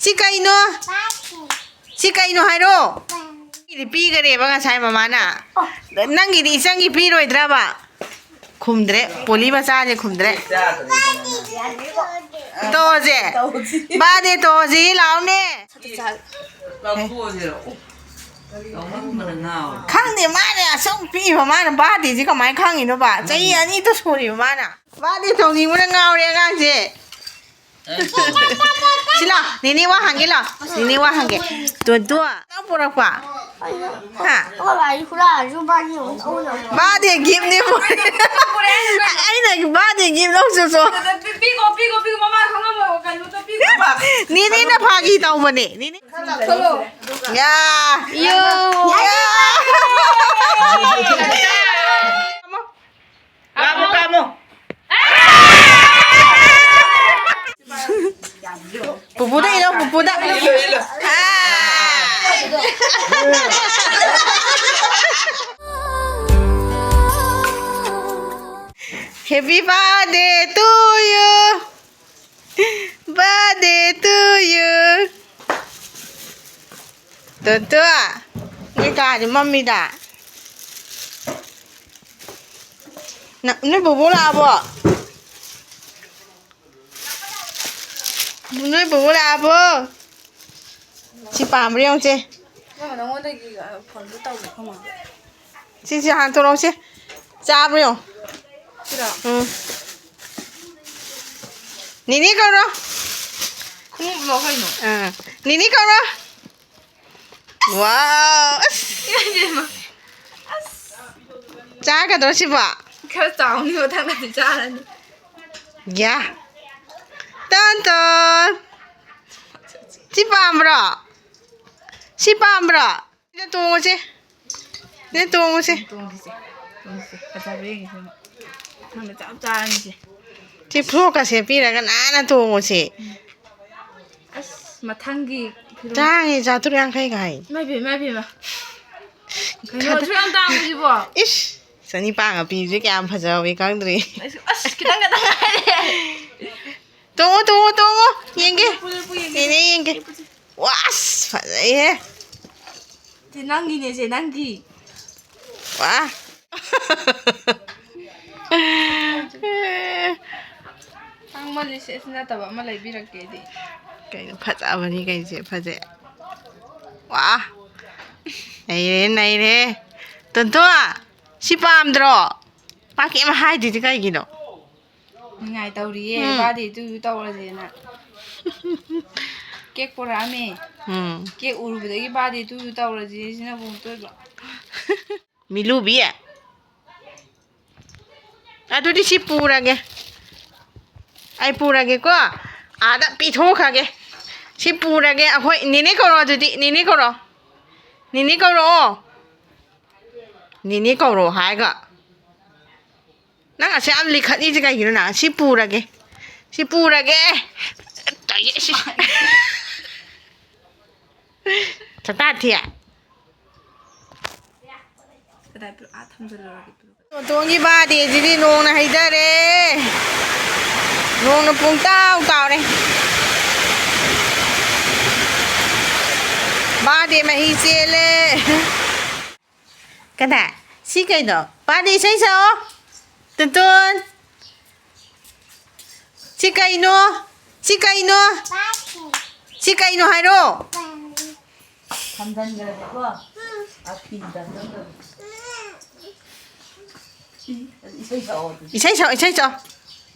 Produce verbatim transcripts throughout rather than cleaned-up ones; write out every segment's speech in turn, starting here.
ꯁꯤ ꯀꯩꯅꯣ? ꯁꯤ ꯀꯩꯅꯣ ꯍꯥꯏꯔꯣ? ꯅꯪꯒꯤꯗꯤ ꯄꯤꯈꯔꯦꯕ ꯉꯁꯥꯏ ꯃꯃꯥꯅ꯫ ꯅꯪꯒꯤꯗꯤ ꯏꯆꯟꯒꯤ ꯄꯤꯔꯣꯏꯗ꯭ꯔꯕ? ꯈꯨꯝꯗ꯭ꯔꯦ꯫ ꯄꯣꯂꯤ ꯃꯆꯥꯁꯦ ꯈꯨꯝꯗ꯭ꯔꯦ꯫ ꯇꯣꯁꯦ꯫ ꯕꯥꯗꯦ ꯇꯣꯁꯦ ꯂꯥꯎꯅꯦ꯫ ꯂꯧꯊꯣꯛꯑꯁꯤꯔꯣ? ꯂꯧꯃꯟꯕꯅ ꯉꯥꯎꯔꯦ꯫ ꯈꯪꯗꯦ, ꯃꯥꯅ ꯑꯁꯨꯛ ꯄꯤꯕ, ꯃꯥꯅ ꯕꯥꯗꯦꯁꯤ ꯀꯃꯥꯏꯅ ꯈꯪꯉꯤꯅꯣꯕ? ꯆꯍꯤ ꯑꯅꯤꯇ ꯁꯨꯔꯤꯕ ꯃꯥꯅ꯫ ꯕꯥꯗꯦ ꯇꯧꯅꯤꯡꯕꯅ ꯉꯥꯎꯔꯦ ꯑꯉꯥꯡꯁꯦ꯫ ꯁꯤ ꯂꯥꯎ, ꯅꯦꯅꯦ ꯋꯥ ꯍꯪꯒꯦ ꯂꯥꯎ꯫ ꯅꯦꯅꯦ ꯋꯥ ꯍꯪꯒꯦ꯫ ꯇꯣꯟꯇꯣ, ꯅꯪ ꯄꯨꯔꯛꯄ? ꯍꯥ? ꯑꯩꯈꯣꯏ ꯕꯥꯒꯤ ꯍꯨꯔꯥꯟꯂꯁꯨ ꯕꯥꯒꯤ ꯑꯃꯨꯛ ꯂꯧꯅꯕ꯫ ꯕꯥꯗꯦ ꯒꯤꯐꯅꯦ ꯄꯨꯔꯛꯏ꯫ ꯑꯩꯅ ꯕꯥꯗꯦ ꯒꯤꯐ ꯂꯧ ꯆꯠꯁꯣ꯫ ꯄꯤꯒꯣ, ꯄꯤꯒꯣ, ꯄꯤꯒꯣ, ꯃꯃꯥ ꯈꯪꯉꯝꯃꯣꯏ, ꯀꯩꯅꯣꯗꯣ ꯄꯤꯒꯣ꯫ ꯅꯦꯅꯦꯅ ꯐꯥꯒꯤ ꯇꯧꯕꯅꯦ꯫ ꯅꯦꯅꯦ꯫ ꯌꯥ꯫ ꯌꯣ꯫ ꯌꯥ꯫ ꯀꯥꯝꯃꯣ, ꯀꯥꯝꯃꯣ꯫ ꯄꯨꯄꯨꯗ ꯏꯜꯂꯣ, ꯄꯨꯄꯨꯗ꯫ ꯏꯜꯂꯣ, ꯏꯜꯂꯣ꯫ ꯑꯥ꯫ Happy birthday to you. Birthday to you. ꯇꯣꯟꯇꯣ, ꯅꯣꯏ ꯀꯥꯗꯤ ꯃꯝꯃꯤꯗ꯫ ꯅ-, ꯅꯣꯏ ꯕꯣꯕꯣ ꯂꯥꯛꯑꯕꯣ? ꯅꯣꯏ ꯕꯣꯕꯣ ꯂꯥꯛꯑꯕꯣ? ꯁꯤ ꯄꯥꯝꯕ꯭ꯔꯥ ꯌꯦꯡꯉꯨꯁꯦ꯫ ꯅꯪ ꯅꯉꯣꯟꯗꯒꯤ, ꯑ, ꯐꯣꯟꯗꯣ ꯇꯧꯒꯦ, ꯈꯣꯃꯥ꯫ ꯁꯤ, ꯁꯤ ꯍꯥꯟꯅ ꯊꯣꯛꯂꯛꯑꯣꯁꯦ꯫ ꯆꯥꯕ꯭ꯔꯥ ꯌꯦꯡꯉꯣ꯫ ꯁꯤꯔꯣ? ꯎꯝ꯫ ꯅꯤꯅꯤ ꯀꯧꯔꯣ꯫ ꯈꯣꯡꯎꯞꯂꯣ ꯀꯩꯅꯣ? ꯑꯥ꯫ ꯅꯤꯅꯤ ꯀꯧꯔꯣ꯫ ꯋꯥꯎ! ꯑꯁ! ꯏꯃꯥꯏꯄꯦꯝꯃ! ꯑꯁ! ꯆꯥꯒꯗ꯭ꯔꯣ ꯁꯤꯕꯣ? ꯈꯔ ꯆꯥꯎꯅꯤ, ꯃꯊꯪꯗꯗꯤ ꯆꯥꯔꯅꯤ꯫ ꯌꯥ! Tone tone! ꯁꯤ ꯄꯥꯝꯕ꯭ꯔꯣ? ꯁꯤ ꯄꯥꯝꯕ꯭ꯔꯣ? ꯁꯤꯗ ꯇꯣꯡꯉꯨꯁꯦ꯫ ꯁꯤꯗ ꯇꯣꯡꯉꯨꯁꯦ꯫ ꯇꯣꯡꯈꯤꯁꯦ꯫ ꯇꯣꯡꯈꯤꯁꯦ꯫ ꯐꯖꯕ꯭ꯔꯥ ꯌꯦꯡꯒꯦ ꯁꯤꯃ꯫ ꯃꯊꯪꯗ ꯆꯞ ꯆꯥꯔꯅꯤꯁꯦ꯫ ꯁꯤ ꯐ꯭ꯔꯣꯛꯀ ꯁꯦꯠꯄꯤꯔꯒ ꯅꯥꯟꯅ ꯇꯣꯡꯉꯨꯁꯦ꯫ ꯑꯁ, ꯃꯊꯪꯒꯤ ꯐꯤꯔꯣꯜ꯫ ꯇꯥꯡꯉꯦ, ꯆꯥꯇ꯭ꯔꯨꯛ ꯌꯥꯡꯈꯩꯒ ꯍꯥꯏ꯫ ꯏꯃꯥꯏ ꯄꯦꯝꯃ, ꯏꯃꯥꯏ ꯄꯦꯝꯃ꯫ ꯀꯩꯅꯣ, ꯈꯗ-, ꯑꯁꯨꯛ ꯌꯥꯝ ꯇꯥꯡꯕꯁꯤꯕꯣ? ꯏꯁ, ꯆꯅꯤꯄꯥꯟꯒ ꯄꯤꯕꯁꯦ ꯀꯌꯥꯝ ꯐꯖꯍꯧꯋꯤ ꯈꯪꯗ꯭ꯔꯤ꯫ ꯑꯁ, ꯑꯁ, ꯈꯤꯇꯪ ꯈꯛꯇꯪ ꯉꯥꯏꯔꯦ꯫ ꯇꯣꯡꯉꯣ, ꯇꯣꯡꯉꯣ, ꯇꯣꯡꯉꯣ꯫ ꯌꯦꯡꯒꯦ꯫ ꯌꯦꯡꯒꯦ, ꯌꯦꯡꯒꯦ꯫ ꯌꯦꯡꯒꯦ, ꯌꯦꯡꯒꯦ꯫ ꯋꯥꯁ, ꯐꯖꯩꯍꯦ꯫ ꯁꯦ ꯅꯪꯒꯤꯅꯦ, ꯁꯦ ꯅꯪꯒꯤ꯫ ꯋꯥ꯫ ꯇꯥꯡꯃꯜꯂꯤ, ꯁꯦ, ꯁꯤ ꯅꯠꯇꯕ ꯑꯃ ꯂꯩꯕꯤꯔꯛꯀꯦ ꯑꯩꯗꯤ꯫ ꯀꯩꯅꯣ, ꯐꯖꯕꯅꯤ ꯀꯩꯅꯣ, ꯁꯦ ꯐꯖꯩ꯫ ꯋꯥ꯫ ꯅꯩꯔꯦ, ꯅꯩꯔꯦ꯫ ꯇꯣꯟꯇꯣ, ꯁꯤ ꯄꯥꯝꯗ꯭ꯔꯣ? ꯃꯥ ꯀꯩꯝ ꯍꯥꯏꯗ꯭ꯔꯤꯗꯤ ꯀꯩꯒꯤꯅꯣ? ꯅꯤꯡꯉꯥꯏ ꯇꯧꯔꯤꯌꯦ, ꯎꯝ꯫ ꯕꯥꯔꯗꯦ ꯇꯨ ꯇꯧꯔꯁꯦꯅ꯫ ꯀꯦꯛ ꯄꯨꯔꯛꯑꯝꯃꯦ꯫ ꯎꯝ꯫ ꯀꯦꯛ ꯎꯔꯨꯕꯗꯒꯤ ꯕꯥꯔꯗꯦ ꯇꯨ ꯇꯧꯔꯁꯦ ꯁꯤꯅꯕꯨ ꯑꯃꯨꯛꯇꯣꯏꯕ꯫ ꯃꯤꯂꯨꯕꯤ, ꯑꯗꯨꯗꯤ ꯁꯤ ꯄꯨꯔꯒꯦ꯫ ꯑꯩ ꯄꯨꯔꯒꯦꯀꯣ꯫ ꯑꯥꯗ ꯄꯤꯊꯣꯛꯈ꯭ꯔꯒꯦ꯫ ꯁꯤ ꯄꯨꯔꯒꯦ꯫ ꯑꯩꯈꯣꯏ ꯅꯦꯅꯦ ꯀꯧꯔꯣ ꯑꯗꯨꯗꯤ꯫ ꯅꯦꯅꯦ ꯀꯧꯔꯣ꯫ ꯅꯦꯅꯦ ꯀꯧꯔꯛꯑꯣ꯫ ꯅꯦꯅꯦ ꯀꯧꯔꯛꯑꯣ ꯍꯥꯏꯔꯒ꯫ ꯅꯪ ꯑꯁꯨꯛ ꯌꯥꯝ ꯂꯤꯈꯠꯂꯤꯁꯦ ꯀꯩꯒꯤꯅꯣ ꯅꯪ? ꯁꯤ ꯄꯨꯔꯒꯦ꯫ ꯁꯤ ꯄꯨꯔꯒꯦ꯫ ꯇꯧꯔꯤꯁꯦ ꯁꯤ꯫ ꯁꯛꯇꯥ ꯊꯤ꯫ ꯀꯗꯥꯏ ꯄꯨꯔꯛ-, ꯑꯥ ꯊꯝꯖꯜꯂꯨꯔꯒꯦ꯫ ꯇꯣꯟꯇꯣꯟꯒꯤ ꯕꯥꯔꯗꯦꯁꯤꯗꯤ ꯅꯣꯡꯅ ꯍꯩꯊꯔꯦ꯫ ꯅꯣꯡꯅ ꯄꯨꯡꯇꯥꯎ ꯇꯥꯎꯔꯦ꯫ ꯕꯥꯔꯗꯦ ꯃꯍꯤ ꯆꯦꯜꯂꯦ꯫ ꯀꯗꯥꯏ? ꯁꯤ ꯀꯩꯅꯣ? ꯕꯥꯔꯗꯦ ꯏꯁꯩ ꯁꯛꯑꯣ꯫ ꯇꯣꯟꯇꯣꯟ꯫ ꯁꯤ ꯀꯩꯅꯣ? ꯁꯤ ꯀꯩꯅꯣ? ꯁꯤ ꯀꯩꯅꯣ ꯍꯥꯏꯔꯣ? ꯊꯝꯖꯟꯈ꯭ꯔꯗꯤꯀꯣ, ꯑ, ꯐꯤꯗ ꯅꯝꯗꯕ꯫ ꯏꯁꯩ ꯁꯛꯑꯣ ꯑꯗꯨꯗꯤ꯫ ꯏꯁꯩ ꯁꯛꯑꯣ, ꯏꯁꯩ ꯁꯛꯑꯣ꯫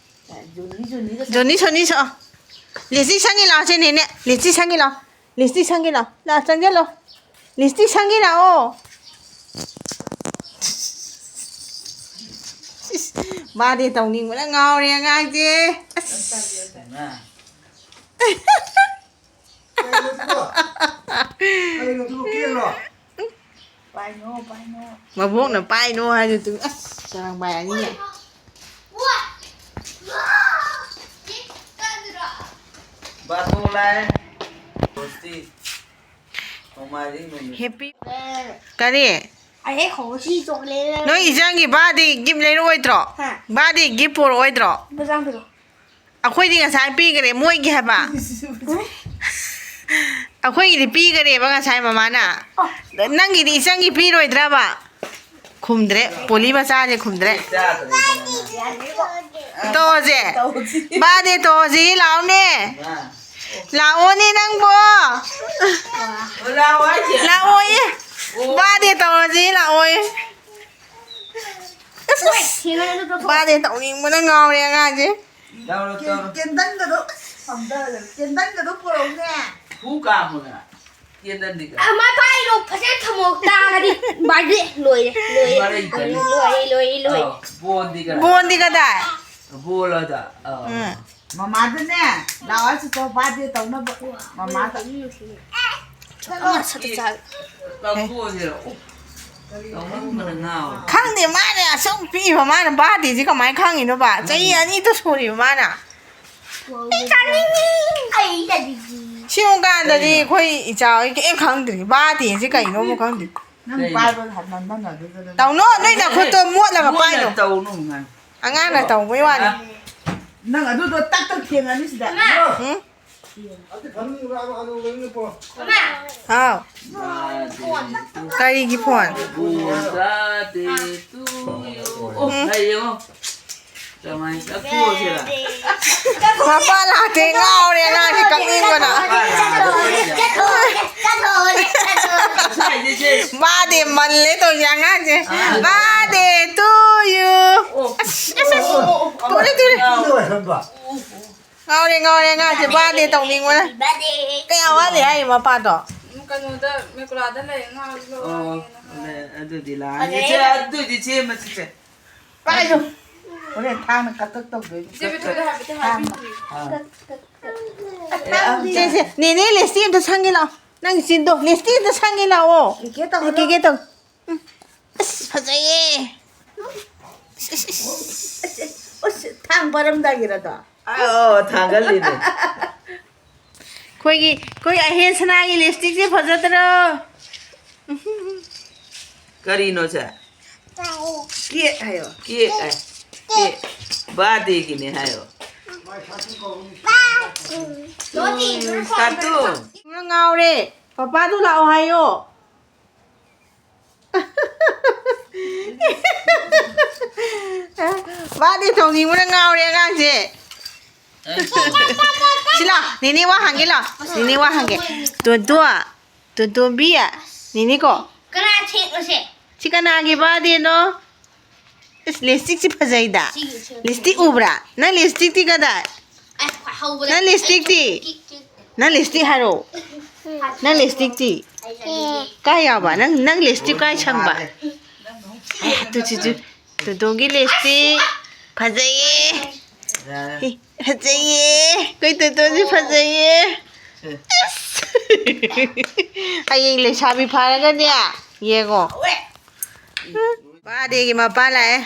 ꯖꯣꯅꯤ, ꯖꯣꯅꯤꯒ ꯁꯛ- ꯖꯣꯅꯤ, ꯁꯣꯅꯤ ꯁꯛꯑꯣ꯫ ꯂꯤꯁꯤ ꯁꯪꯒꯤ ꯂꯥꯛꯑꯣ, ꯁꯦ ꯅꯦꯅꯦ꯫ ꯂꯤꯁꯤ ꯁꯪꯒꯤ ꯂꯥꯛꯑꯣ꯫ ꯂꯤꯁꯇꯤꯛ ꯁꯪꯒꯦ ꯂꯥꯎ꯫ ꯂꯥꯎ, ꯆꯪꯁꯤꯜꯂꯣ꯫ ꯂꯤꯁꯇꯤꯛ ꯁꯪꯒꯦ ꯂꯥꯛꯑꯣ꯫ ꯏꯁ, ꯕꯥꯔꯗꯦ ꯇꯧꯅꯤꯡꯕꯅ ꯉꯥꯎꯔꯦ ꯑꯉꯥꯡꯁꯦ꯫ ꯑꯁ꯫ ꯀꯩꯅꯣ ꯑꯗꯨꯕꯣ? ꯀꯩꯅꯣ ꯑꯗꯨꯕꯣ? ꯀꯦꯛꯂꯣ? ꯄꯥꯏꯅꯣ, ꯄꯥꯏꯅꯣ꯫ ꯃꯕꯣꯛꯅ ꯄꯥꯏꯅꯣ ꯍꯥꯏꯗꯨ ꯇꯨ-, ꯑꯁ, ꯆꯔꯥꯡ ꯄꯥꯏ ꯑꯅꯤꯅꯦ꯫ ꯕꯥꯇꯣꯟ ꯂꯥꯛꯑꯦ꯫ ꯍꯣꯁꯇꯤ꯫ ꯅꯣꯡꯃꯥꯏꯖꯤꯡ ꯅꯨꯃꯤꯠ꯫ ꯍꯦꯄꯤ꯫ ꯀꯔꯤ? ꯑꯩ ꯍꯣꯁꯇꯤ ꯆꯣꯀ꯭ꯂꯦꯠ ꯂꯩꯔꯦ꯫ ꯅꯣꯏ ꯏꯆꯟꯒꯤ ꯕꯥꯔꯗꯦ ꯒꯤꯐ ꯂꯩꯔꯛꯑꯣꯏꯗ꯭ꯔꯣ? ꯍꯥ? ꯕꯥꯔꯗꯦ ꯒꯤꯐ ꯄꯣꯔꯛꯑꯣꯏꯗ꯭ꯔꯣ? ꯂꯨꯄꯥ ꯆꯥꯝ ꯄꯤꯔꯛꯑꯣ꯫ ꯑꯩꯈꯣꯏꯗꯤ ꯉꯁꯥꯏ ꯄꯤꯈꯔꯦ, ꯃꯣꯏꯒꯤ ꯍꯥꯏꯕ꯫ ꯑꯩꯈꯣꯏꯒꯤꯗꯤ ꯄꯤꯈꯔꯦꯕ ꯉꯁꯥꯏ ꯃꯃꯥꯅ꯫ ꯅꯪꯒꯤꯗꯤ ꯏꯆꯟꯒꯤ ꯄꯤꯔꯣꯏꯗ꯭ꯔꯕ? ꯈꯨꯝꯗ꯭ꯔꯦ꯫ ꯄꯣꯂꯤ ꯃꯆꯥꯁꯦ ꯈꯨꯝꯗ꯭ꯔꯦ꯫ ꯇꯣꯁꯦ꯫ ꯕꯥꯗꯦ ꯇꯣꯁꯤ ꯂꯥꯛꯑꯣꯅꯦ꯫ ꯂꯥꯛꯑꯣꯅꯦ ꯅꯪꯕꯣ꯫ ꯂꯥꯛꯑꯣꯌꯦ꯫ ꯕꯥꯗꯦ ꯇꯧꯔꯁꯤ ꯂꯥꯛꯑꯣꯌꯦ꯫ ꯕꯥꯗꯦ ꯇꯧꯅꯤꯡꯕꯅ ꯉꯥꯎꯔꯦ ꯑꯉꯥꯡꯁꯦ꯫ ꯇꯧꯔꯣ, ꯇꯧꯔꯣ꯫ ꯀꯦꯟꯗꯜꯒꯗꯣ, ꯑꯁ, ꯁꯝꯗꯔꯒ ꯀꯦꯟꯗꯜꯒꯗꯣ ꯄꯨꯔꯛꯎꯅꯦ꯫ ꯍꯨ ꯀꯥꯝꯃꯨꯅ꯫ ꯀꯦꯟꯗꯜꯗꯤ ꯀꯥꯏ? ꯑꯃ ꯄꯥꯏꯔꯣ, ꯐꯖꯅ ꯊꯝꯃꯣ꯫ ꯇꯥꯔꯗꯤ ꯕꯥꯔꯗꯦ ꯂꯣꯏꯔꯦ, ꯂꯣꯏꯔꯦ꯫ ꯃꯔꯩ ꯀꯔꯤ? ꯂꯣꯏꯔꯦ, ꯂꯣꯏꯔꯦ, ꯂꯣꯏꯔꯦ꯫ ꯑꯥ, ꯕꯣꯟꯗꯤ ꯀꯗꯥꯏ? ꯕꯣꯟꯗꯤ ꯀꯗꯥꯏ? ꯕꯣꯜ ꯑꯗ, ꯑꯥ꯫ ꯎꯝ꯫ ꯃꯃꯥꯗꯅꯦ, ꯂꯥꯛꯑꯣ ꯁꯤꯗ ꯕꯥꯔꯗꯦ ꯇꯧꯅꯕ꯫ ꯃꯃꯥꯗ꯫ ꯆꯠꯂꯣ, ꯁꯠ ꯆꯠ ꯆꯠ꯫ ꯀꯛꯊꯣꯛꯑꯁꯤꯔꯣ? ꯎ, ꯇꯧꯅꯤꯡꯕꯅ ꯉꯥꯎꯔꯦ꯫ ꯈꯪꯗꯦ, ꯃꯥꯅ ꯑꯁꯨꯛ ꯄꯤꯛꯏꯕ, ꯃꯥꯅ ꯕꯥꯔꯗꯦꯁꯤ ꯀꯃꯥꯏꯅ ꯈꯪꯉꯤꯅꯣꯕ? ꯆꯍꯤ ꯑꯅꯤꯗ ꯁꯨꯔꯤꯕ ꯃꯥꯅ꯫ ꯑꯩ ꯆꯥꯅꯤꯡꯉꯤ꯫ ꯑꯩ ꯆꯥꯅꯤꯡꯉꯤ꯫ ꯁꯤꯒꯨꯝ ꯀꯥꯟꯗꯗꯤ ꯀꯩꯅꯣ? ꯑꯩꯈꯣꯏ ꯏꯆꯥ ꯍꯣꯏ ꯀꯩꯝ ꯈꯪꯗ꯭ꯔꯤ꯫ ꯕꯥꯔꯗꯦꯁꯤ ꯀꯩꯅꯣꯕꯨ ꯈꯪꯗ꯭ꯔꯤ꯫ ꯅꯪ ꯀꯩꯅꯣ? ꯄꯥꯏꯕ ꯍꯟ-, ꯍꯟ-, ꯍꯟ-, ꯍꯟ-, ꯍꯟ-, ꯇꯧꯅꯣ, ꯅꯣꯏ ꯅꯈꯨꯠꯇꯣ ꯃꯣꯠꯂꯒ ꯃꯣꯏꯅ ꯄꯥꯏꯅꯣ꯫ ꯇꯧꯅꯨ ꯍꯥꯏ꯫ ꯑꯉꯥꯡꯅ ꯇꯧꯕꯩ ꯋꯥꯅꯤ꯫ ꯅꯪ ꯑꯗꯨꯗꯣ ꯇꯛ ꯇꯛ ꯊꯦꯡꯉꯅꯤ ꯁꯤꯗ꯫ ꯎꯝ? ꯍꯥꯎ꯫ ꯀꯔꯤꯒꯤ ꯐꯣꯟ? ꯕꯣꯜ ꯕꯥꯔꯗꯦ ꯇꯨ ꯌꯨ꯫ ꯑꯣ, ꯎꯝ꯫ ꯐꯩ ꯌꯦꯡꯉꯣ꯫ ꯀꯃꯥꯏꯅ ꯆꯠꯊꯣꯛꯑꯁꯤꯔ? ꯃꯄꯥ ꯂꯥꯛꯇꯦ, ꯉꯥꯎꯔꯦ ꯑꯉꯥꯡꯁꯦ ꯀꯞꯅꯤꯡꯕꯅ꯫ ꯉꯁꯥꯏꯗꯩꯁꯦ꯫ ꯕꯥꯔꯗꯦ ꯃꯜꯂꯦ ꯇꯧꯔꯤꯁꯦ ꯑꯉꯥꯡꯁꯦ꯫ ꯑꯥ꯫ ꯕꯥꯔꯗꯦ ꯇꯨ ꯌꯨ꯫ ꯑꯣ꯫ ꯑꯁ, ꯑꯁ, ꯑꯁ꯫ ꯑꯣ, ꯑꯣ, ꯑꯣ, ꯇꯨꯔꯦ, ꯇꯨꯔꯦ꯫ ꯉꯥꯎꯔꯦ, ꯉꯥꯎꯔꯦ ꯑꯉꯥꯡꯁꯦ, ꯕꯥꯔꯗꯦ ꯇꯧꯅꯤꯡꯕꯅ꯫ ꯀꯌꯥ ꯋꯥꯠꯂꯤ ꯍꯥꯏ ꯃꯄꯥꯗꯣ? ꯀꯩꯅꯣꯗ, ꯃꯦꯀꯨꯂꯥꯗ ꯂꯩ, ꯉꯥ ꯂꯧꯔꯛꯑꯒꯦꯅ ꯍꯥꯏ꯫ ꯑꯣ, ꯑꯗꯨꯗꯤ ꯂꯥꯛꯑꯅꯤ꯫ ꯏꯆꯦ, ꯑꯗꯨꯗꯤ ꯆꯦ ꯃꯆꯤꯁꯦ꯫ ꯄꯥꯏꯌꯨ꯫ ꯍꯣꯔꯦꯟ ꯊꯥꯡꯅ ꯀꯛ ꯀꯛ ꯇꯧꯗꯣꯏꯅꯤ꯫ ꯏꯆꯦ ꯕꯦꯊꯣꯏꯗ ꯍꯥꯏꯐꯦꯠꯇ ꯊꯥꯡꯅ꯫ ꯍꯥꯏꯕꯤꯌꯨ꯫ ꯑꯥ꯫ ꯀꯛ, ꯀꯛ, ꯀꯛ꯫ ꯑꯦ, ꯑꯝꯇ ꯁꯦ, ꯁꯦ, ꯅꯦꯅꯦ ꯂꯤꯁꯇꯤꯛ ꯑꯝꯇ ꯁꯪꯒꯦ ꯂꯥꯛꯑꯣ꯫ ꯅꯪ ꯆꯤꯟꯗꯣ, ꯂꯤꯁꯇꯤꯛ ꯑꯝꯇ ꯁꯪꯒꯦ ꯂꯥꯛꯑꯣ꯫ ꯀꯦꯀꯦ ꯇꯧꯍꯜꯂꯣ꯫ ꯀꯦꯀꯦ ꯇꯧ꯫ ꯎꯝ꯫ ꯑꯁ, ꯐꯖꯩꯌꯦ꯫ ꯑꯁ, ꯑꯁ, ꯑꯁ꯫ ꯑꯁ, ꯑꯁ, ꯑꯁ, ꯊꯥꯡ ꯄꯥꯏꯔꯝꯗꯥꯏꯒꯤꯔꯗꯣ? ꯑꯥ, ꯑꯣ, ꯊꯥꯡꯒꯜꯂꯤꯅꯦ꯫ ꯑꯩꯈꯣꯏꯒꯤ, ꯑꯩꯈꯣꯏ ꯑꯍꯦꯟ ꯁꯅꯥꯒꯤ ꯂꯤꯁꯇꯤꯛꯁꯦ ꯐꯖꯗ꯭ꯔꯣ? ꯀꯔꯤꯅꯣ ꯁꯦ? ꯀꯦꯛ ꯍꯥꯏꯌꯣ꯫ ꯀꯦꯛ ꯍꯥꯏ꯫ ꯀꯦꯛ꯫ ꯕꯥꯔꯗꯦꯒꯤꯅꯦ ꯍꯥꯏꯌꯣ꯫ ꯎꯝ, ꯀꯥꯇꯨ꯫ ꯉꯥꯎꯔꯦ꯫ ꯄꯄꯥꯗꯨ ꯂꯥꯛꯑꯣ ꯍꯥꯏꯌꯣ꯫ ꯃꯥꯗꯤ ꯊꯣꯡꯅꯤꯡꯕꯅ ꯉꯥꯎꯔꯦ ꯑꯉꯥꯡꯁꯦ꯫ ꯁꯤ ꯂꯥꯎ, ꯅꯦꯅꯦ ꯋꯥ ꯍꯪꯒꯦ ꯂꯥꯎ꯫ ꯅꯦꯅꯦ ꯋꯥ ꯍꯪꯒꯦ꯫ ꯇꯣꯟꯇꯣ, ꯇꯣꯟꯇꯣꯝꯕꯤ, ꯅꯦꯅꯦ ꯀꯣ꯫ ꯀꯅꯥ ꯊꯦꯡꯉꯁꯦ? ꯁꯤ ꯀꯅꯥꯒꯤ ꯕꯥꯔꯗꯦꯅꯣ? ꯏꯁ, ꯂꯤꯞꯁꯇꯤꯛꯁꯤ ꯐꯖꯩꯗ꯫ ꯁꯤꯒꯤ, ꯁꯤꯒꯤ꯫ ꯂꯤꯞꯁꯇꯤꯛ ꯎꯕ꯭ꯔꯥ? ꯅꯪ ꯂꯤꯞꯁꯇꯤꯛꯇꯤ ꯀꯗꯥꯏ? ꯑꯦ, ꯍꯧꯕꯗ ꯅꯪ ꯂꯤꯞꯁꯇꯤꯛꯇꯤ? ꯑꯩ ꯀꯤꯛ, ꯀꯤꯛ, ꯀꯤꯛ꯫ ꯅꯪ ꯂꯤꯞꯁꯇꯤꯛ ꯍꯥꯏꯔꯛꯑꯣ꯫ ꯅꯪ ꯂꯤꯞꯁꯇꯤꯛꯇꯤ? ꯀꯥꯏ ꯌꯥꯎꯕ? ꯅꯪ, ꯅꯪ ꯂꯤꯞꯁꯇꯤꯛ ꯀꯥꯏ ꯁꯪꯕ? ꯑꯦ, ꯇꯨ, ꯇꯨ, ꯇꯨ, ꯇꯣꯟꯇꯣꯒꯤ ꯂꯤꯞꯁꯇꯤꯛ ꯐꯖꯩꯌꯦ꯫ ꯌꯥꯔꯦ꯫ ꯐꯖꯩꯌꯦ꯫ ꯑꯩꯈꯣꯏ ꯇꯣꯟꯇꯣꯁꯤ ꯐꯖꯩꯌꯦ꯫ ꯁꯦ꯫ ꯑꯁ꯫ ꯍꯌꯦꯡ ꯂꯩꯁꯥꯕꯤ ꯐꯥꯔꯒꯅꯦ, ꯌꯦꯡꯉꯣ꯫ ꯕꯥꯔꯗꯦꯒꯤ ꯃꯄꯥ ꯂꯥꯛꯑꯦ꯫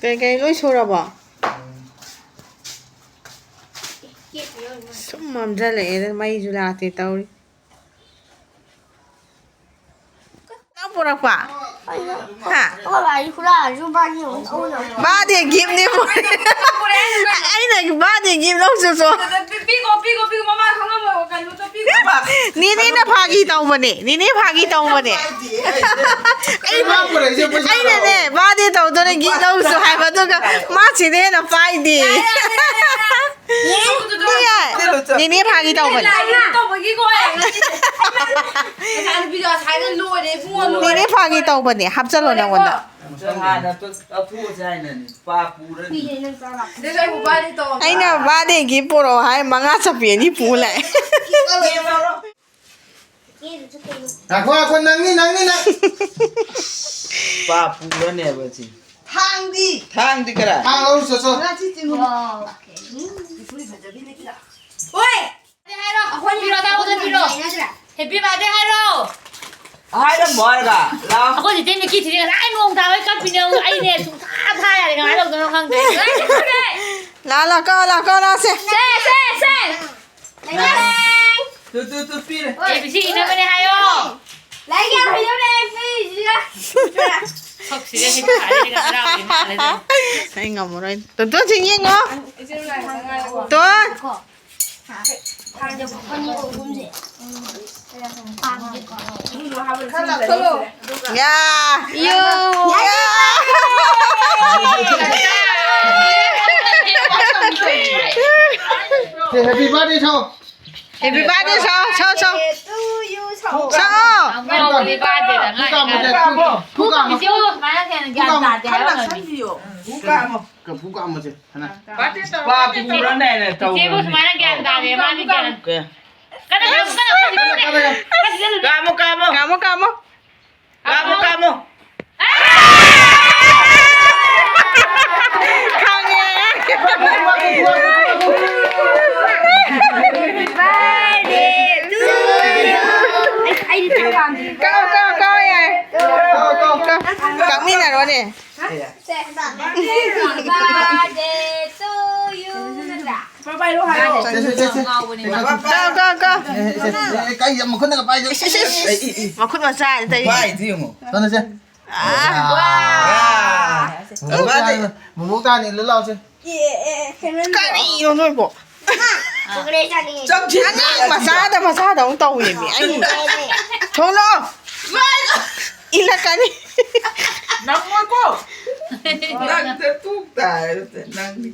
ꯀꯩꯀꯩ ꯂꯣꯏ ꯁꯨꯔꯕꯣ? ꯁꯨꯝ ꯃꯝꯁꯤꯜꯂꯛꯑꯦꯗ, ꯃꯩꯁꯨ ꯂꯥꯛꯇꯦ ꯇꯧꯔꯤ꯫ ꯅꯪ ꯄꯨꯔꯛꯄ? ꯍꯥ? ꯑꯩꯈꯣꯏ ꯕꯥꯒꯤ ꯍꯨꯔꯥꯟꯂꯁꯨ ꯕꯥꯔꯗꯦ ꯑꯃꯨꯛ ꯇꯧꯅꯕ꯫ ꯕꯥꯔꯗꯦ ꯒꯤꯐꯅꯦ ꯄꯨꯔꯛꯏ꯫ ꯑꯩꯅ ꯕꯥꯔꯗꯦ ꯒꯤꯐ ꯂꯧꯆꯣ ꯆꯣ꯫ ꯄꯤꯒꯣ, ꯄꯤꯒꯣ, ꯄꯤꯒꯣ, ꯃꯃꯥ ꯈꯪꯉꯝꯃꯣꯏ, ꯀꯩꯅꯣꯗꯣ ꯄꯤꯒꯣ꯫ ꯅꯦꯅꯦꯅ ꯐꯥꯒꯤ ꯇꯧꯕꯅꯦ, ꯅꯦꯅꯦ ꯐꯥꯒꯤ ꯇꯧꯕꯅꯦ꯫ ꯑꯩ, ꯃꯥ ꯄꯨꯔꯛꯏꯁꯦ ꯄꯩꯁꯥꯔꯣ? ꯑꯩꯅꯅꯦ, ꯕꯥꯔꯗꯦ ꯇꯧꯗꯣꯔꯦ ꯒꯤꯐ ꯂꯧꯆꯣ ꯍꯥꯏꯕ, ꯑꯗꯨꯒ ꯃꯥ ꯁꯤꯗ ꯍꯦꯟꯅ ꯄꯥꯏꯗꯦ꯫ ꯅꯦꯅꯦ ꯐꯥꯒꯤ ꯇꯧꯕꯅꯦ꯫ ꯂꯥꯏꯒꯤ ꯇꯧꯕꯒꯤꯀꯣ꯫ ꯅꯦꯅꯦ ꯐꯥꯒꯤ ꯇꯧꯕꯅꯦ, ꯍꯥꯞꯆꯜꯂꯣ ꯅꯉꯣꯟꯗ꯫ ꯍꯥꯟꯅ ꯇꯧꯊꯣꯛꯑꯁꯦ ꯍꯥꯏꯅꯅꯦ, ꯄꯥ ꯄꯨꯔꯅꯤ꯫ ꯑꯩꯅ ꯕꯥꯔꯗꯦꯒꯤ ꯄꯨꯔꯛꯑꯣ ꯍꯥꯏ, ꯃꯉꯥ ꯆꯞꯄꯤ ꯑꯅꯤ ꯄꯨ ꯂꯥꯛꯑꯦ꯫ ꯉꯥꯏꯈꯣ, ꯉꯥꯏꯈꯣ, ꯅꯪꯅꯤ, ꯅꯪꯅꯤ, ꯅꯪ꯫ ꯄꯥ ꯄꯨꯔꯅꯦꯕ ꯁꯤ꯫ ꯊꯥꯡꯗꯤ? ꯊꯥꯡꯗꯤ ꯀꯔꯥꯏ? ꯊꯥꯡ ꯂꯧꯔꯨ ꯆꯠꯁꯣ꯫ ꯍꯣꯏ! ꯍꯥꯏꯔꯣ, ꯑꯩꯈꯣꯏ ꯄꯤꯔꯣ, ꯑꯇꯥꯎꯕꯗ ꯄꯤꯔꯣ꯫ ꯍꯦꯄꯤ ꯕꯥꯔꯗꯦ ꯍꯥꯏꯔꯣ꯫ ꯍꯥꯏꯔꯝꯃꯣ ꯍꯥꯏꯔꯒ, ꯂꯥꯎ꯫ ꯑꯩꯈꯣꯏ ꯆꯤꯆꯦ ꯃꯤꯀꯤ ꯊꯤꯔꯦ ꯉꯁꯥꯏ ꯅꯣꯡ ꯇꯥꯕꯩ ꯀꯞꯄꯤꯅꯦ꯫ ꯑꯩꯅꯦ ꯁꯨꯡꯊꯥ ꯊꯥ ꯌꯥꯗꯦ, ꯀꯃꯥꯏꯅ ꯇꯧꯗꯣꯏꯅꯣ ꯈꯪꯗꯦ꯫ ꯂꯥ, ꯂꯥ, ꯀꯣ, ꯂꯥ, ꯀꯣ, ꯂꯥ, ꯁꯦ꯫ ꯁꯦ, ꯁꯦ, ꯁꯦ꯫ ꯂꯩ, ꯂꯩ꯫ ꯇꯨ, ꯇꯨ, ꯇꯨ, ꯄꯤꯔꯦ꯫ ꯑꯦ ꯕꯤ ꯁꯤ ꯏꯅꯕꯅꯦ ꯍꯥꯏꯌꯣ꯫ ꯂꯥꯏꯔꯤꯛ ꯌꯥꯝ ꯍꯩꯗꯧꯔꯦ ꯑꯩ ꯄꯤꯔꯤꯁꯤꯒ꯫ ꯁꯛꯁꯤꯒ ꯍꯦꯛꯇ ꯍꯥꯏꯔꯒ ꯍꯔꯥꯎꯔꯦ ꯃꯥꯜꯂꯦ꯫ ꯑꯩ ꯉꯝꯃꯔꯣꯏ꯫ ꯇꯣꯟ, ꯇꯣꯟ, ꯁꯤ ꯌꯦꯡꯉꯣ꯫ ꯇꯣꯟ꯫ ꯌꯥ꯫ ꯌꯨ꯫ ꯌꯥ꯫ ꯁꯦ, happy birthday Shaw. Happy birthday Shaw, Shaw, Shaw. To you Shaw. Shaw. ꯑꯉꯥꯎꯕꯅꯤ birthday ꯗ ꯈꯨ ꯀꯥꯝꯃꯣ, ꯉꯥꯏ ꯈꯨ ꯀꯥꯝꯃꯣ꯫ ꯏꯆꯦꯕꯨ ꯁꯨꯃꯥꯏꯅ ꯀꯩꯅꯣ ꯒ꯭ꯌꯥꯟ ꯇꯥꯗꯦ ꯍꯥꯏꯕ ꯉꯝꯃꯤ꯫ ꯈꯨ ꯀꯥꯝꯃꯣ꯫ ꯈꯨ ꯀꯥꯝꯃꯣꯁꯦ, ꯍꯥꯟꯅ꯫ ꯄꯥ ꯄꯨꯔꯅꯦꯅ ꯇꯧꯔꯕꯅꯤ꯫ ꯏꯆꯦꯕꯨ ꯁꯨꯃꯥꯏꯅ ꯒ꯭ꯌꯥꯟ ꯇꯥꯗꯦ, ꯃꯥꯗꯤ ꯒ꯭ꯌꯥꯟ ꯀꯩ? ꯀꯟꯅ, ꯀꯟꯅ, ꯀꯟꯅ, ꯀꯟꯅ, ꯀꯟꯅ, ꯀꯟꯅ꯫ ꯀꯥꯝꯃꯣ, ꯀꯥꯝꯃꯣ꯫ ꯀꯥꯝꯃꯣ, ꯀꯥꯝꯃꯣ꯫ ꯀꯥꯝꯃꯣ, ꯀꯥꯝꯃꯣ꯫ ꯈꯪꯉꯦ꯫ Birthday to you꯫ ꯑꯩ, ꯑꯩꯗꯤ ꯆꯥꯛ ꯂꯥꯝꯗ꯭ꯔꯤ꯫ ꯀꯥꯎ, ꯀꯥꯎ, ꯀꯥꯎ ꯌꯥꯏ꯫ ꯀꯥꯎ, ꯀꯥꯎ꯫ ꯀꯥꯎ꯫ ꯀꯛꯃꯤꯟꯅꯔꯣꯅꯦ꯫ ꯁꯦ꯫ Happy birthday to you ꯅꯠꯇ꯭ꯔꯥ? ꯄꯥꯏꯔꯣ ꯍꯥꯏꯌꯣ꯫ ꯁꯦ, ꯁꯦ, ꯁꯦ, ꯁꯦ꯫ ꯉꯥꯎꯕꯅꯤ ꯃꯥ꯫ ꯀꯥꯎ, ꯀꯥꯎ, ꯀꯥꯎ꯫ ꯑꯦ, ꯑꯦ, ꯁꯦ, ꯑꯦ, ꯑꯦ, ꯀꯩ ꯌꯥꯝ ꯃꯈꯨꯠꯅꯒ ꯄꯥꯏꯗꯦ꯫ ꯏꯁ, ꯏꯁ, ꯏꯁ꯫ ꯑꯦ, ꯑꯦ, ꯑꯦ꯫ ꯃꯈꯨꯠ ꯃꯆꯥ ꯇꯩ꯫ ꯄꯥꯏꯗꯤ ꯌꯦꯡꯉꯣ꯫ ꯀꯩꯅꯣꯁꯦ꯫ ꯑꯥ꯫ ꯕꯣꯕꯣꯛ ꯇꯥꯅꯤ, ꯕꯣꯕꯣꯛ ꯇꯥꯅꯤ, ꯏꯜꯂꯨ ꯂꯥꯎꯁꯦ꯫ ꯑꯦ, ꯑꯦ, ꯀꯩꯅꯣ ꯀꯔꯤꯅꯣ ꯅꯣꯏꯕꯣ? ꯆꯣꯀ꯭ꯂꯦꯠ ꯆꯥꯅꯤꯡꯉꯦ꯫ ꯑꯉꯥꯡ ꯃꯆꯥꯗ ꯃꯆꯥꯗꯧꯅ ꯇꯧꯋꯦꯃꯤ꯫ ꯑꯩ ꯊꯣꯛꯂꯛꯑꯣ꯫ ꯏꯜꯂꯛꯀꯅꯤ꯫ ꯅꯪꯉꯣꯏꯀꯣ꯫ ꯅꯪꯗ ꯇꯨꯛ ꯇꯥꯏ, ꯅꯪꯗꯤ꯫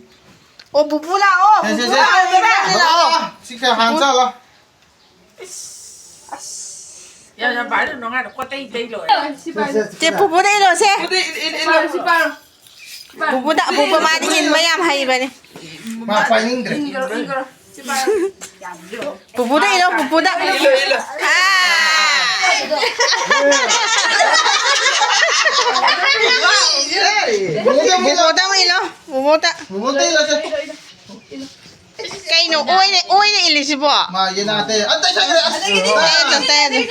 ꯑꯣ, ꯄꯨꯄꯨ ꯂꯥꯛꯑꯣ, ꯁꯦ, ꯁꯦ, ꯄꯨꯄꯨ ꯁꯦ꯫ ꯂꯥꯛꯑꯣ, ꯄꯨꯄꯨ ꯂꯥꯛꯑꯣ꯫ ꯁꯤ ꯈꯔ ꯍꯥꯟ ꯆꯥꯂꯣ꯫ ꯌꯥꯝ ꯌꯥꯝ ꯄꯥꯏꯔꯨꯅꯨ, ꯉꯥꯏꯗ ꯀꯣꯠꯇꯩ ꯇꯩ ꯂꯣꯏꯔꯦ꯫ ꯁꯦ, ꯄꯨꯄꯨꯗ ꯏꯜꯂꯣꯁꯦ꯫ ꯄꯨꯄꯨꯗ ꯏꯜ-, ꯏꯜ-, ꯏꯜꯂꯣ꯫ ꯄꯨꯄꯨꯗ, ꯄꯨꯄꯨ ꯃꯥꯗꯤ ꯏꯟꯕ ꯌꯥꯝ ꯍꯩꯕꯅꯦ꯫ ꯃꯥ ꯄꯥꯏꯅꯤꯡꯗ꯭ꯔꯦ꯫ ꯏꯟꯒꯔꯣ, ꯏꯟꯒꯔꯣ꯫ ꯁꯤ ꯄꯥꯏꯔꯣ꯫ ꯄꯨꯄꯨꯗ ꯏꯜꯂꯣ, ꯄꯨꯄꯨꯗ꯫ ꯏꯜꯂꯣ, ꯏꯜꯂꯣ꯫ ꯑꯥ꯫ ꯕꯨꯕꯣꯛꯇ ꯑꯃꯨꯛ ꯏꯜꯂꯣ, ꯕꯨꯕꯣꯛꯇ꯫ ꯕꯨꯕꯣꯛꯇ ꯏꯜꯂꯣꯁꯦ꯫ ꯀꯩꯅꯣ ꯑꯣꯏꯅ, ꯑꯣꯏꯅ ꯏꯜꯂꯤꯁꯤꯕꯣ? ꯃꯥ ꯌꯦꯅꯥꯗꯦ꯫ ꯑꯇꯩ ꯁꯥꯏꯗ꯫ ꯑꯁ꯫ ꯇꯥꯏ ꯑꯗꯨꯝ, ꯇꯥꯏ ꯑꯗꯨꯝ꯫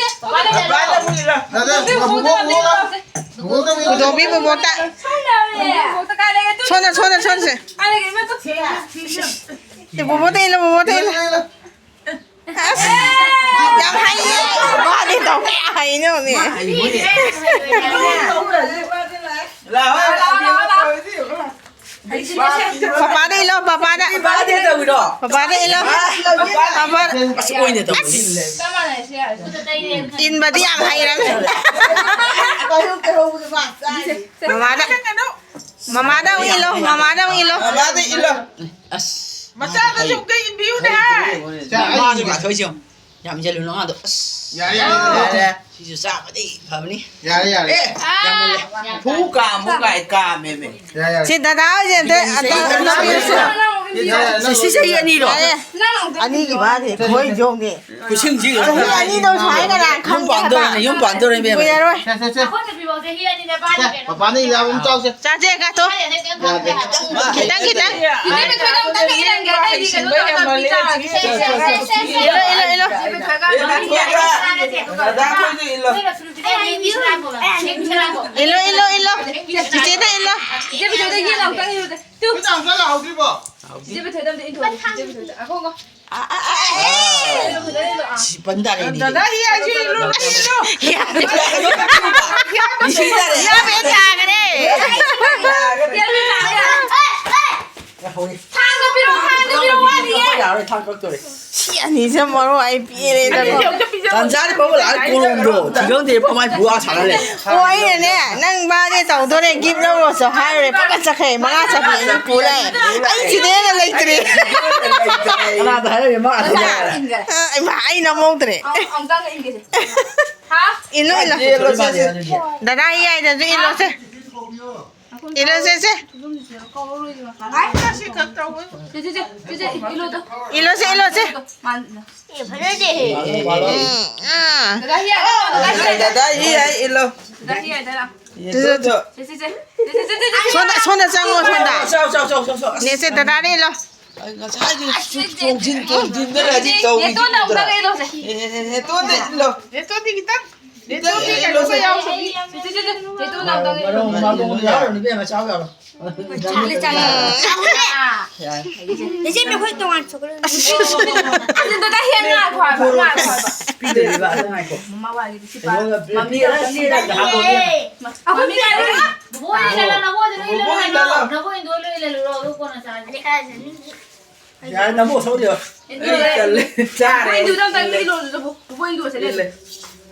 ꯅꯠꯇꯦ, ꯕꯨꯕꯣꯛ, ꯕꯨꯕꯣꯛ ꯂꯥꯎ꯫ ꯕꯨꯕꯣꯛꯇ ꯏꯜꯂꯣ꯫ ꯄꯨꯗꯣꯝꯕꯤ ꯕꯨꯕꯣꯛꯇ꯫ ꯁꯣꯟꯅ, ꯁꯣꯟꯅ, ꯁꯣꯟꯁꯦ꯫ ꯁꯤ ꯕꯨꯕꯣꯛꯇ ꯏꯜꯂꯣ, ꯕꯨꯕꯣꯛꯇ ꯏꯜꯂꯣ꯫ ꯏꯜꯂꯣ, ꯏꯜꯂꯣ꯫ ꯑꯁ, ꯌꯥꯝ ꯍꯩꯌꯦ꯫ ꯃꯥꯗꯤ ꯇꯧ ꯀꯌꯥ ꯍꯩꯅꯣꯃꯤ꯫ ꯄꯄꯥꯗ ꯏꯜꯂꯣ, ꯄꯄꯥꯗ꯫ ꯄꯄꯥꯗ ꯏꯜꯂꯣ꯫ ꯄꯄꯥꯗ꯫ ꯑꯁ, ꯑꯣꯏꯅ ꯇꯧ꯫ ꯏꯟꯕꯗꯤ ꯌꯥꯝ ꯍꯩꯔꯝꯃꯦ꯫ ꯃꯃꯥꯗ꯫ ꯃꯃꯥꯗ ꯑꯃꯨꯛ ꯏꯜꯂꯣ, ꯃꯃꯥꯗ ꯑꯃꯨꯛ ꯏꯜꯂꯣ꯫ ꯃꯃꯥꯗ ꯏꯜꯂꯣ꯫ ꯑꯁ꯫ ꯃꯆꯥꯗꯁꯨ ꯑꯝꯇ ꯏꯟꯕꯤꯌꯨꯅꯦ ꯍꯥꯏ꯫ ꯃꯥꯁꯨ ꯉꯥꯊꯣꯏꯁꯦ ꯌꯦꯡꯉꯨ꯫ ꯌꯥꯝ ꯏꯟꯁꯤꯜꯂꯨ ꯅꯉꯥꯗꯣ꯫ ꯑꯁ꯫ ꯌꯥꯔꯦ, ꯌꯥꯔꯦ, ꯌꯥꯔꯦ꯫ ꯁꯤꯁꯨ ꯆꯥꯕꯗꯤ ꯐꯕꯅꯤ꯫ ꯌꯥꯔꯦ, ꯌꯥꯔꯦ꯫ ꯑꯦ, ꯌꯥꯝꯃꯜꯂꯦ꯫ ꯐꯨ ꯀꯥꯝꯃꯨ ꯀꯥꯏ ꯀꯥꯝꯃꯦꯃꯦ꯫ ꯌꯥꯔꯦ, ꯌꯥꯔꯦ꯫ ꯁꯤ ꯗꯗꯥ ꯍꯣꯏꯁꯦ ꯑꯝꯇ, ꯑꯝꯇ, ꯑꯝꯇ ꯄꯤꯔꯁꯤ꯫ ꯌꯥꯔꯦ, ꯌꯥꯔꯦ, ꯁꯤ, ꯁꯤ ꯆꯍꯤ ꯑꯅꯤꯔꯣ? ꯌꯥꯔꯦ꯫ ꯑꯅꯤꯒꯤ ꯕꯥꯔꯗꯦ ꯈꯣꯏ ꯌꯣꯝꯒꯦ꯫ ꯈꯨꯁꯤꯡꯁꯤ ꯆꯍꯤ ꯑꯅꯤꯗꯧ ꯁꯨꯃꯥꯏꯅ ꯀꯅꯥ ꯌꯨꯝ ꯈꯪꯒꯦ ꯄꯥꯟꯗꯧꯔꯦꯅꯦ, ꯍꯥꯏꯕ? ꯌꯨꯝ ꯄꯥꯟꯗꯧꯔꯦ, ꯏꯕꯦꯝꯃ꯫ ꯀꯨꯏꯔꯔꯣꯏ꯫ ꯁꯦ, ꯁꯦ, ꯁꯦ꯫ ꯑꯩꯈꯣꯏ ꯅꯨꯄꯤꯐꯥꯎꯗ ꯍꯤ ꯑꯅꯤꯅꯦ ꯕꯥꯔꯗꯦ ꯀꯩꯅꯣ ꯄꯄꯥꯅ ꯇꯧꯔꯤꯁꯦ꯫ ꯏꯜꯂꯕ ꯑꯃ ꯆꯥꯎꯁꯦ꯫ ꯆꯥꯁꯦ, ꯀꯥꯊꯣꯛ꯫ ꯌꯥꯗꯦ꯫ ꯈꯤꯇꯪ, ꯈꯤꯇꯪ꯫ ꯏꯆꯦ ꯕꯤꯊꯣꯏꯗ ꯑꯝꯇꯪ ꯏꯜꯍꯟꯒꯦ, ꯑꯇꯩꯗꯤ ꯀꯩꯅꯣ ꯇꯧꯔꯒ ꯄꯤꯖꯔꯒꯦ꯫ ꯏꯜꯂꯣ, ꯏꯜꯂꯣ, ꯏꯜꯂꯣ꯫ ꯏꯆꯦ ꯕꯤꯊꯣꯏꯗ ꯑꯝꯇꯪ ꯏꯜꯍꯟꯒꯦ꯫ ꯏꯜꯂꯣ, ꯏꯜꯂꯣ, ꯏꯜꯂꯣ꯫ ꯆꯤꯆꯦꯗ ꯏꯜꯂꯣ꯫ ꯏꯆꯦ ꯕꯤꯊꯣꯏꯗ ꯌꯦꯟ ꯑꯝꯇꯪ ꯏꯜꯂꯨꯗ꯫ ꯇꯨ꯫ ꯏꯆꯦ ꯕꯤꯊꯣꯏꯗ ꯑꯝꯇ ꯏꯟꯊꯣꯛꯑꯒꯦ, ꯏꯆꯦ ꯕꯤꯊꯣꯏꯗ꯫ ꯑꯈꯣ, ꯑꯈꯣ꯫ ꯁꯤ ꯄꯟ ꯇꯥꯔꯦꯅꯦ꯫ ꯗꯗꯥ, ꯍꯤ ꯍꯥꯏꯁꯤ ꯏꯜꯂꯨ, ꯏꯜꯂꯨ꯫ ꯍꯤ ꯍꯥꯏꯕ ꯇꯥꯔꯦ꯫ ꯍꯤ ꯍꯥꯏꯕ ꯇꯥꯈ꯭ꯔꯦ꯫ ꯊꯥꯡꯗꯣ ꯄꯤꯔꯛꯑꯣ, ꯊꯥꯡꯗꯣ ꯄꯤꯔꯛꯑꯣ, ꯋꯥꯠꯂꯤꯌꯦ꯫ ꯌꯥꯔꯣꯏ, ꯊꯥꯡ ꯀꯛꯇꯣꯔꯦ꯫ ꯁꯤ ꯑꯅꯤꯁꯦ ꯃꯔꯣ ꯑꯩ ꯄꯦꯔꯦꯗꯀꯣ꯫ ꯇꯥꯟꯖꯥꯗꯤ ꯐꯥꯎꯕ ꯂꯥꯛꯑ ꯀꯣꯂꯣꯝꯗꯣ ꯊꯤꯒꯪꯗꯦ ꯐꯃꯥꯏ ꯄꯨꯋꯥ ꯁꯥꯟꯅꯔꯦ꯫ ꯑꯣ, ꯑꯩꯅꯅꯦ, "ꯅꯪ ꯕꯥꯔꯗꯦ ꯇꯧꯗꯣꯔꯦ, ꯒꯤꯐ ꯂꯧꯔꯣꯁꯨ" ꯍꯥꯏꯔꯨꯔꯦ, ꯄꯠ ꯄꯠ ꯆꯠꯈ꯭ꯔꯦ꯫ ꯃꯉꯥ ꯆꯠꯄꯤ ꯑꯅꯤ ꯄꯨ ꯂꯥꯛꯑꯦ꯫ ꯑꯩ ꯁꯤꯗꯩ ꯍꯦꯟꯅ ꯂꯩꯇ꯭ꯔꯦ꯫ ꯀꯅꯥꯗ ꯍꯥꯏꯔꯝꯃꯤ? ꯃꯥ ꯑꯗꯨꯝ ꯍꯥꯏꯔꯦ꯫ ꯑ, ꯏꯃꯥ, ꯑꯩꯅ ꯃꯧꯗ꯭ꯔꯦ꯫ ꯑꯃꯨꯛꯇꯪꯒ ꯏꯟꯒꯦꯁꯦ꯫ ꯍꯥ? ꯏꯜꯂꯨ, ꯏꯜꯂꯨ꯫ ꯌꯦꯜꯂꯣ, ꯁꯦ, ꯁꯦ, ꯁꯦ꯫ ꯗꯗꯥ ꯌꯥꯏꯗꯁꯨ ꯏꯜꯂꯣꯁꯦ꯫ ꯏꯜꯂꯣꯁꯦ, ꯁꯦ꯫ ꯁꯦ, ꯁꯦ, ꯁꯦ, ꯁꯦ, ꯏꯜꯂꯣꯗꯣ꯫ ꯏꯜꯂꯣꯁꯦ, ꯏꯜꯂꯣꯁꯦ꯫ ꯗꯗꯥ ꯍꯤ ꯌꯥꯏꯗ ꯂꯥꯛꯑꯣ, ꯗꯗꯥ ꯍꯤ ꯌꯥꯏꯗ ꯂꯥꯛꯑꯣ꯫ ꯗꯗꯥ ꯍꯤ ꯌꯥꯏꯗ ꯂꯥꯛꯑꯣ꯫ ꯌꯦꯜꯂꯣꯗꯣ꯫ ꯁꯦ, ꯁꯦ, ꯁꯦ꯫ ꯁꯦ, ꯁꯦ, ꯁꯦ, ꯁꯦ, ꯁꯦ꯫ ꯁꯣꯝꯗ, ꯁꯣꯝꯗ ꯆꯪꯉꯣ, ꯁꯣꯝꯗ꯫ ꯆꯥꯎ, ꯆꯥꯎ, ꯆꯥꯎ, ꯆꯥꯎ, ꯆꯥꯎ꯫ ꯑꯁ꯫ ꯅꯦꯁꯦ, ꯗꯗꯥꯗ ꯏꯜꯂꯣ꯫ ꯑꯩ ꯉꯁꯥꯏꯗꯤ ꯆꯣꯡꯁꯤꯟ, ꯆꯣꯡꯁꯤꯟꯗꯅ ꯑꯗꯨꯝ ꯇꯧꯔꯤꯗꯨꯗ꯫ ꯅꯦꯇꯣꯟꯗ ꯑꯃꯨꯛꯇꯪ ꯏꯜꯂꯣꯁꯦ꯫ ꯑꯦ, ꯑꯦ, ꯑꯦ, ꯅꯦꯇꯣꯟꯗ ꯏꯜꯂꯣ꯫ ꯅꯦꯇꯣꯟꯗꯤ ꯈꯤꯇꯪ꯫ ꯅꯦꯇꯣꯟꯗꯤ ꯀꯩꯅꯣꯒ ꯌꯥꯎꯕꯤ꯫ ꯁꯦ, ꯁꯦ, ꯁꯦ, ꯁꯦ꯫ ꯅꯦꯇꯣꯟ ꯃꯔꯣꯡ ꯃꯔꯣꯡ ꯌꯥꯎꯔꯅꯨ ꯏꯕꯦꯝꯃ, ꯆꯥꯎ ꯌꯥꯎꯔꯣ꯫ ꯆꯥꯛꯂꯦ, ꯆꯥꯛꯂꯦ꯫ ꯌꯥꯔꯦ꯫ ꯅꯆꯦ, ꯑꯩꯈꯣꯏ ꯇꯣꯉꯥꯟ ꯆꯣꯀ꯭ꯂꯦꯠ꯫ ꯑꯗꯨꯗ ꯍꯦꯟ ꯉꯥꯏꯈꯣ ꯍꯥꯏꯕ, ꯉꯥꯏꯈꯣ ꯍꯥꯏꯕ꯫ ꯄꯤꯗꯣꯏꯕ, ꯑꯗꯨ ꯉꯥꯏꯈꯣ꯫ ꯃꯃꯥ ꯋꯥꯒꯤꯗꯤ ꯁꯤ ꯄꯥ-, ꯀꯩꯅꯣꯗ ꯃꯃꯤ ꯄꯤꯔꯒ ꯑꯝꯇ ꯄꯤꯔꯒ ꯄꯤꯔꯒ ꯍꯥꯞꯄꯣ꯫ ꯃꯃꯤ ꯀꯥꯏꯗ? ꯕꯣꯕꯣꯛ ꯍꯣꯏ ꯂꯩꯔ, ꯅꯕꯣꯏꯗ ꯂꯣꯏ ꯕꯣꯕꯣꯛ ꯂꯩꯔ ꯍꯣꯏ ꯂꯥꯛꯑꯣ꯫ ꯂꯥꯛꯑꯣ꯫ ꯅꯕꯣꯏꯗꯣ ꯂꯣꯏ ꯂꯩꯔꯨꯔꯣ, ꯑꯗꯨ ꯀꯣꯟꯅ ꯆꯥꯔꯁꯦ꯫ ꯌꯥꯔꯦ, ꯅꯕꯣꯛ ꯁꯧꯔꯤꯔꯣ? ꯑꯩ ꯇꯜꯂꯦ꯫ ꯆꯥꯔꯦ꯫ ꯕꯣꯕꯣꯛ ꯏꯟꯗꯨꯗ ꯑꯝꯇꯪ ꯏꯜꯂꯣ, ꯕꯣꯕꯣꯛ ꯏꯟꯗꯨ ꯑꯁꯤꯗ ꯏꯜꯂꯦ꯫ ꯏꯜꯂꯦ꯫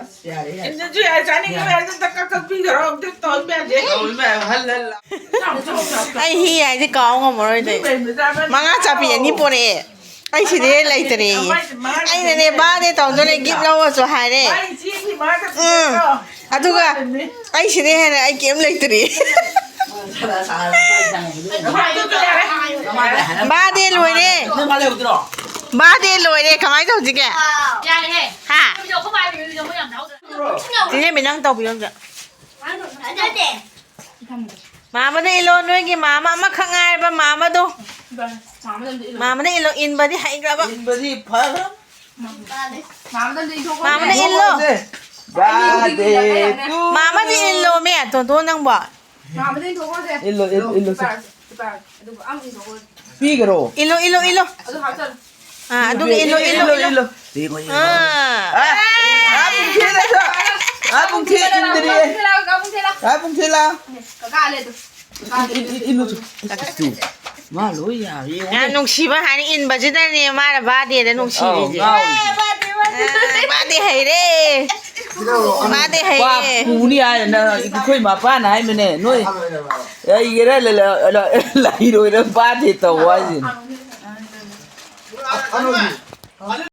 ꯑꯁ, ꯌꯥꯔꯦ, ꯌꯥꯔꯦ꯫ ꯏꯟꯗꯁꯨ ꯌꯥꯔꯦ, ꯆꯥꯅꯤꯡꯉꯦ ꯌꯥꯔꯦ꯫ ꯍꯥꯏꯔꯗꯤ ꯑꯝꯇ ꯀꯛ-, ꯀꯛꯄꯤꯈ꯭ꯔꯣ, ꯑꯝꯇ ꯇꯧ ꯃꯌꯥꯝꯁꯦ꯫ ꯇꯧ ꯃꯌꯥꯝ ꯍꯜ ꯍꯜ ꯂꯥꯎ꯫ ꯑꯩ ꯍꯤ ꯍꯥꯏꯁꯦ ꯀꯥꯎ ꯉꯝꯃꯔꯣꯏꯗꯣꯏꯅꯦ꯫ ꯃꯤ ꯃꯌꯥꯝꯅ ꯆꯥꯕ ꯃꯉꯥ ꯆꯥꯄꯤ ꯑꯅꯤ ꯄꯣꯔꯛꯑꯦ꯫ ꯑꯩ ꯁꯤꯗꯩ ꯍꯦꯟꯅ ꯂꯩꯇꯔꯦꯌꯦ꯫ ꯃꯉꯥ, ꯃꯉꯥ ꯑꯩꯅꯅꯦ, ꯕꯥꯔꯗꯦ ꯇꯧꯗꯣꯔꯦ, ꯒꯤꯐ ꯂꯧꯔꯁꯨ ꯍꯥꯏꯔꯦ꯫ ꯃꯥꯏ ꯆꯦꯒꯤ ꯃꯥꯒ ꯎꯝ꯫ ꯄꯤꯖꯔꯣ꯫ ꯑꯗꯨꯒ ꯑꯩ ꯁꯤꯗꯩ ꯍꯦꯟꯅ ꯑꯩ ꯀꯩꯝ ꯂꯩꯇ꯭ꯔꯤ꯫ ꯕꯥꯔꯗꯦ ꯂꯣꯏꯔꯦ꯫ ꯅꯣꯏ ꯃꯥ ꯂꯩꯍꯧꯗ꯭ꯔꯣ? ꯕꯥꯔꯗꯦ ꯂꯣꯏꯔꯦ꯫ ꯀꯃꯥꯏꯅ ꯇꯧꯁꯤꯒꯦ? ꯌꯥꯔꯦꯍꯦ꯫ ꯍꯥ? ꯑꯩꯈꯣꯏꯁꯨ ꯑꯩꯈꯣꯏ ꯃꯥꯒꯤ ꯃꯤꯍꯨꯟꯁꯦ ꯑꯩꯈꯣꯏ ꯌꯥꯝ ꯌꯥꯎꯗ꯭ꯔꯦ꯫ ꯆꯦ ꯃꯤ ꯅꯪ ꯇꯧꯕꯤꯌꯣ ꯑꯝꯇ꯫ ꯅꯠꯇꯦ꯫ ꯃꯥꯃꯗ ꯏꯜꯂꯣ, ꯅꯣꯏꯒꯤ ꯃꯥꯃ ꯑꯃꯈꯛ ꯉꯥꯏꯔꯕ ꯃꯥꯃꯗꯣ꯫ ꯃꯥꯃꯗ ꯏꯜꯂꯣ꯫ ꯃꯥꯃꯗ ꯏꯜꯂꯣ, ꯏꯟꯕꯗꯤ ꯍꯩꯈ꯭ꯔꯕ꯫ ꯏꯟꯕꯗꯤ ꯐꯈ꯭ꯔꯕ꯫ ꯃꯥꯃꯗ ꯏꯟꯊꯣꯛꯈ꯭ꯔꯣ꯫ ꯃꯥꯃꯗ ꯏꯜꯂꯣ꯫ ꯕꯥꯔꯗꯦ ꯇꯨ ꯃꯥꯃꯗ ꯏꯜꯂꯣꯃꯦ, ꯇꯣꯟꯇꯣꯟ ꯅꯪꯕꯣ꯫ ꯃꯥꯃꯗ ꯏꯟꯊꯣꯛꯈ꯭ꯔꯣꯁꯦ꯫ ꯏꯜꯂꯣ, ꯏꯜ-, ꯏꯜꯂꯣꯁꯦ꯫ ꯄꯤꯄꯥ, ꯄꯤꯄꯥ, ꯑꯗꯨꯒ ꯑꯃ ꯏꯟꯊꯣꯛꯈ꯭ꯔꯣꯁꯦ꯫ ꯄꯤꯈ꯭ꯔꯣ꯫ ꯏꯜꯂꯣ, ꯏꯜꯂꯣ, ꯏꯜꯂꯣ꯫ ꯑꯗꯨ ꯍꯥꯞꯆꯜꯂꯣ꯫ ꯑꯥ, ꯑꯗꯨꯒ ꯏꯜꯂꯣ, ꯏꯜꯂꯣ, ꯏꯜꯂꯣ, ꯏꯜꯂꯣ꯫ ꯏꯜꯂꯣ꯫ ꯑꯥ꯫ ꯑꯥ, ꯑꯥ, ꯄꯨꯡꯊꯦꯜ ꯂꯩꯇ꯭ꯔꯣ? ꯑꯥ, ꯄꯨꯡꯊꯦꯜ ꯏꯟꯗ꯭ꯔꯤꯌꯦ꯫ ꯑꯥ, ꯄꯨꯡꯊꯦꯜ ꯂꯥ꯫ ꯀꯀꯥ ꯂꯩ ꯑꯗꯨ꯫ ꯏ-, ꯏ-, ꯏ-, ꯏꯜꯂꯨ ꯆꯣ꯫ ꯃꯥ ꯂꯣꯏ ꯌꯥꯔꯦ, ꯌꯦꯡꯉꯨꯅꯦ꯫ ꯌꯥꯝ ꯅꯨꯡꯁꯤꯕ ꯍꯥꯏꯅ ꯏꯟꯕꯁꯤꯗꯅꯦ ꯃꯥꯅ ꯕꯥꯔꯗꯦꯗ ꯅꯨꯡꯁꯤꯔꯤꯁꯦ꯫ ꯑꯧ, ꯉꯥꯎꯔꯤꯅꯦ꯫ ꯑꯥ, ꯕꯥꯔꯗꯦ ꯍꯩꯔꯦ꯫ ꯕꯥꯔꯗꯦ ꯍꯩꯔꯦ꯫ ꯄꯨꯅꯤ ꯍꯥꯏꯅ ꯑꯩꯈꯣꯏ ꯃꯄꯥꯅ ꯍꯥꯏꯕꯅꯦ, ꯅꯣꯏ ꯂꯩꯒꯦꯔꯥ ꯂꯩ-, ꯂꯩ-, ꯂꯩꯔꯣꯏꯔꯥ ꯕꯥꯔꯗꯦ ꯇꯧ ꯍꯥꯏꯁꯤꯅꯦ꯫